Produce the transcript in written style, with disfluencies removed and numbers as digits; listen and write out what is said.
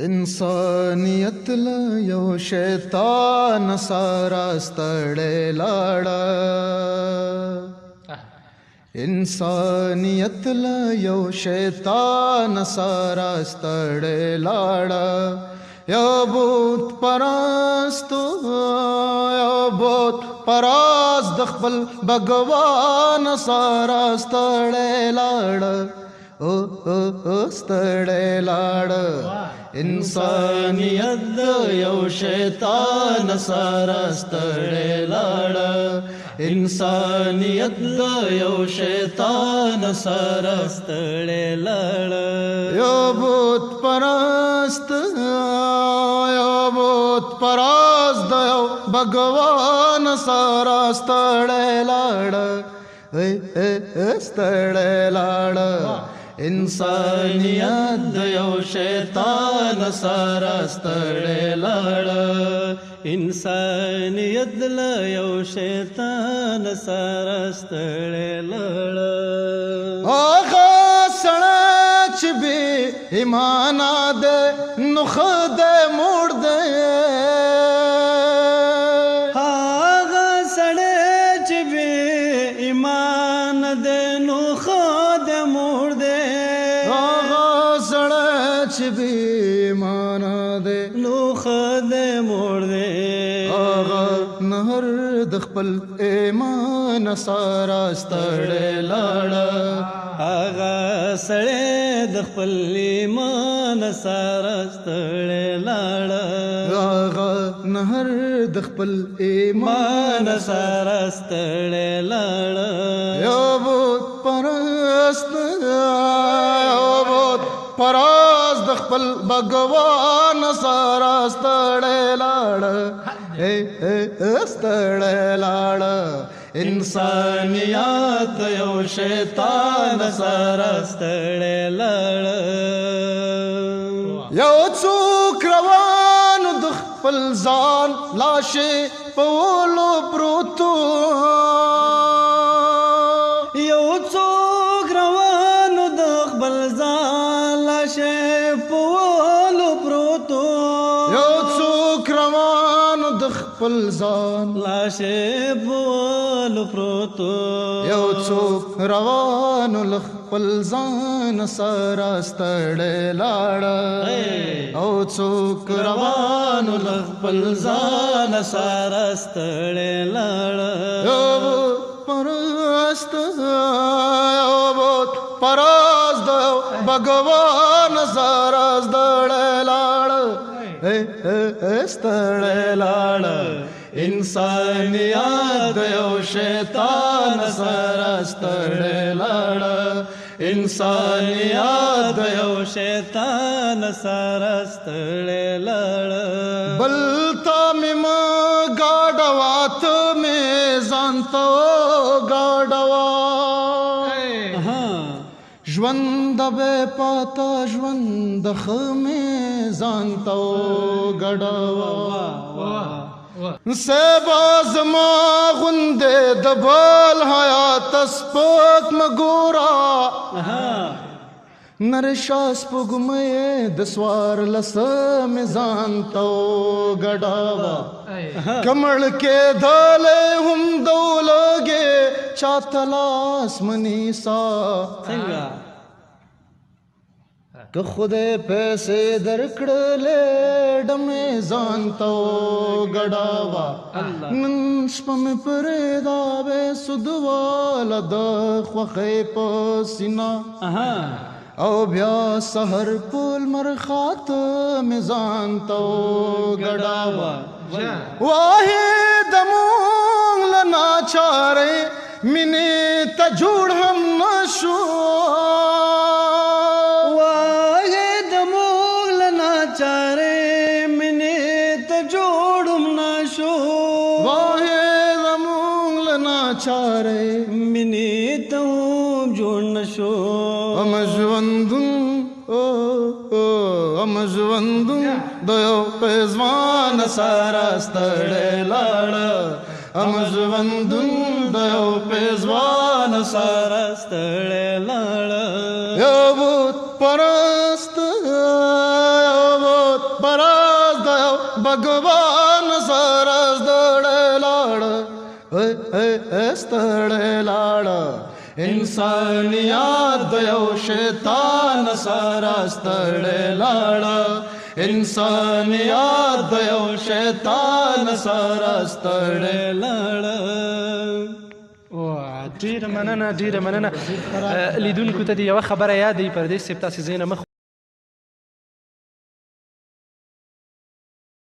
انسانیت له یو شیطان سره ستړی لاړه. انسانیت له یو شیطان سره ستړی لاړه. یو بت پرست، یو بت پرست د خپل بګوان سره ستړی لاړه. او او ستړی لاړه. انسانیت د یو شیطان سره ستړی لاړه. انسانیت د یو شیطان سره ستړی لاړه. یو بت پرست، یو بت پرست د یو بګوان سره ستړی لاړه. ستړی لاړه. انسانیت د یو شیطان سره ستړی لاړه. انسانیت له یو شیطان سره ستړی لاړه. هغه سړی چې بې ایمانه دی نو ښه دی موړ دی. هغه سړی چې بې ایمان دی نو ښه دی موړ دی. هغه سړی چې بې ایمانه دی نو ښه دی موړ دی. هغه نهر د خپل ایمان سره ستړی لاړه. هغه سړی د خپل ایمان سره ستړی لاړه. هغه نهر د خپل ایمان مان سره ستړی لاړه. یو بت پرست، یو بت پرست د خپل بګوان سره ستړی لاړه. ستړی لاړه. انسانیت یو شیطان سره ستړی لاړه. یو څوک روان د خپل ځان لاشې په ولو پروتو. یو څوک روان د خپل ځان لاشه په ولو پروتو. یو څوک روان د خپل ځان لاشه په ولو پروتو. یو څوک روان له خپل ځان سره ستړی لاړه. او څوک روان له خپل ځان سره ستړی لاړه. یو بت پرست، یو بت پرست د بګوان سره ستړی لاړه. ستړی لاړه. انسانیت د یو شیطان سره ستړی لاړه. انسانیت د یو شیطان سره ستړی لاړه. بل ته مې مه ګاډوه، ته مې ځان ته ګاډوه. ژوند به پاته، ژوند ښه مې ځان ته ګډوه. سبا زما غوندې د بل حیات سپک مه ګوره. نرشا سپوږمۍ د 14مې ځان ته ګډوه. کمړ کېدلی هم دولګې چاته لاس منیسا. څنګه که خدای پیسې درکړلې ډمې ځان ته ګډاوه. نن شپه مې پرېږده بې سودواله د خوښۍ په سینه. او بیا سحر په لمر خاته مې ځان ته ګډاوه. واحد مونږ له ناچارې مینې ته جوړ هم نشو. واحد مونږ له ناچارې مینې ته جوړ هم نشو. واحد مونږ له ناچارې مینې ته هم جوړ نشو. ام ژوندون، ام ژوندون د یو پېزوان سره ستړی لاړه. ام ژوندون د یو پېزوان سره ستړی لاړه. یو بت پرست، یو بت بګوان سره ستړی لاړ، ستړی لاړ۔ انسانیات د یو شیطان سره ستړی لاړ، انسانیات د یو شیطان سره ستړی لاړ۔ ډیره مننه، ډیره مننه۔ لیدونکو ته یو خبره یادې، پردیس صاحب، تاسو زینه مخ